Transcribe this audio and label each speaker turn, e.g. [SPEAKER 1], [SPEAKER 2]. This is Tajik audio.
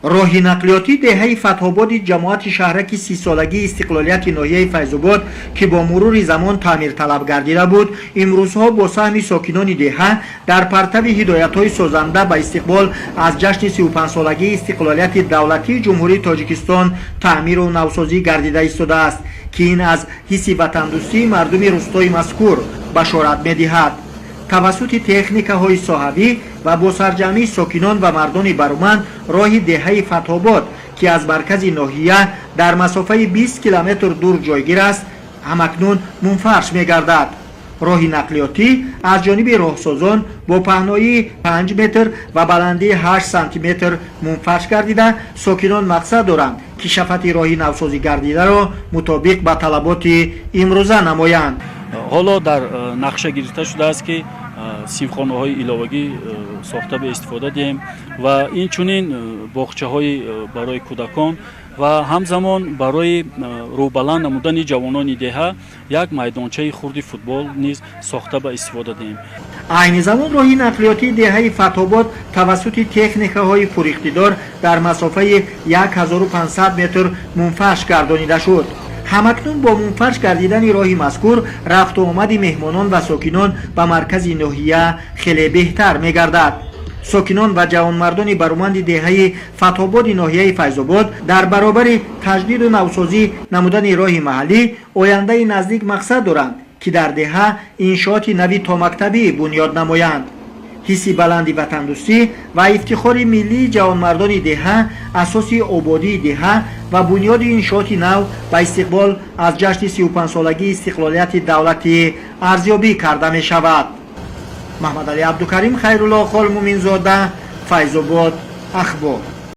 [SPEAKER 1] Роҳи нақлиётии деҳаи Фатҳободи ҷамоати шаҳраки 30-солагии истиқлолияти ноҳияи Файзобод, ки бо мурури замон таъмирталаб гардида буд, имрӯзҳо бо саҳми сокинони деҳа дар партави ҳидоятҳои созанда ба истиқбол аз ҷашни 35-солагии истиқлолияти давлатии Ҷумҳурии Тоҷикистон таъмиру навсозӣ гардида истодааст, ки ин аз ҳисси ватандӯстии мардуми рӯстои мазкур башорат медиҳад. Тавассути техникаҳои соҳавӣ ва бо сарҷамъии сокинон ва мардони бароманд роҳи деҳаи Фатҳобод, ки аз маркази ноҳия дар масофаи 20 километр дур ҷойгир аст, ҳамакнун мунфарш мегардад. Роҳи нақлиётӣ аз ҷониби роҳсозон бо паҳноии 5 метр ва баландии 8 сантиметр мунфарш гардида, сокинон мақсад доранд, ки шафати роҳи навсозӣ гардидаро мутобиқ ба талаботи имрӯза намоянд.
[SPEAKER 2] Ҳоло дар нақша гирифта шудааст, ки синфхонаҳои иловагӣ сохта ба истифода диҳем ва инчунин боғчаҳои барои кӯдакон ва ҳамзамон барои рӯбаланд намудани ҷавонони деҳа як майдончаи хурди футбол низ сохта ба истифода диҳем.
[SPEAKER 1] Айни замон роҳи нақлиётии деҳаи Фатҳобод тавассути техникаҳои пуриқтидор дар масофаи 1500 метр мунфарш гардонида шуд. Ҳамакнун бо мунфарш гардидани роҳи мазкур рафту омади меҳмонон ва сокинон ба маркази ноҳия хеле беҳтар мегардад. Сокинон ва ҷавонмардони бароманди деҳаи Фатҳободи ноҳияи Файзобод дар баробари таҷдиду навсозӣ намудани роҳи маҳаллӣ ояндаи наздик мақсад доранд, ки дар деҳа иншооти нави томактабӣ бунёд намоянд. Ҳисси баланди ватандӯстӣ ва ифтихори миллии ҷавонмардони деҳа асоси ободии деҳа ва бунёди иншооти нав ба истиқбол аз ҷашни 35-солагии истиқлолияти давлатӣ арзёбӣ карда мешавад. Маҳмадалӣ Абдукарим, Хайрулло Холмуминзода, Файзобод, Ахбор.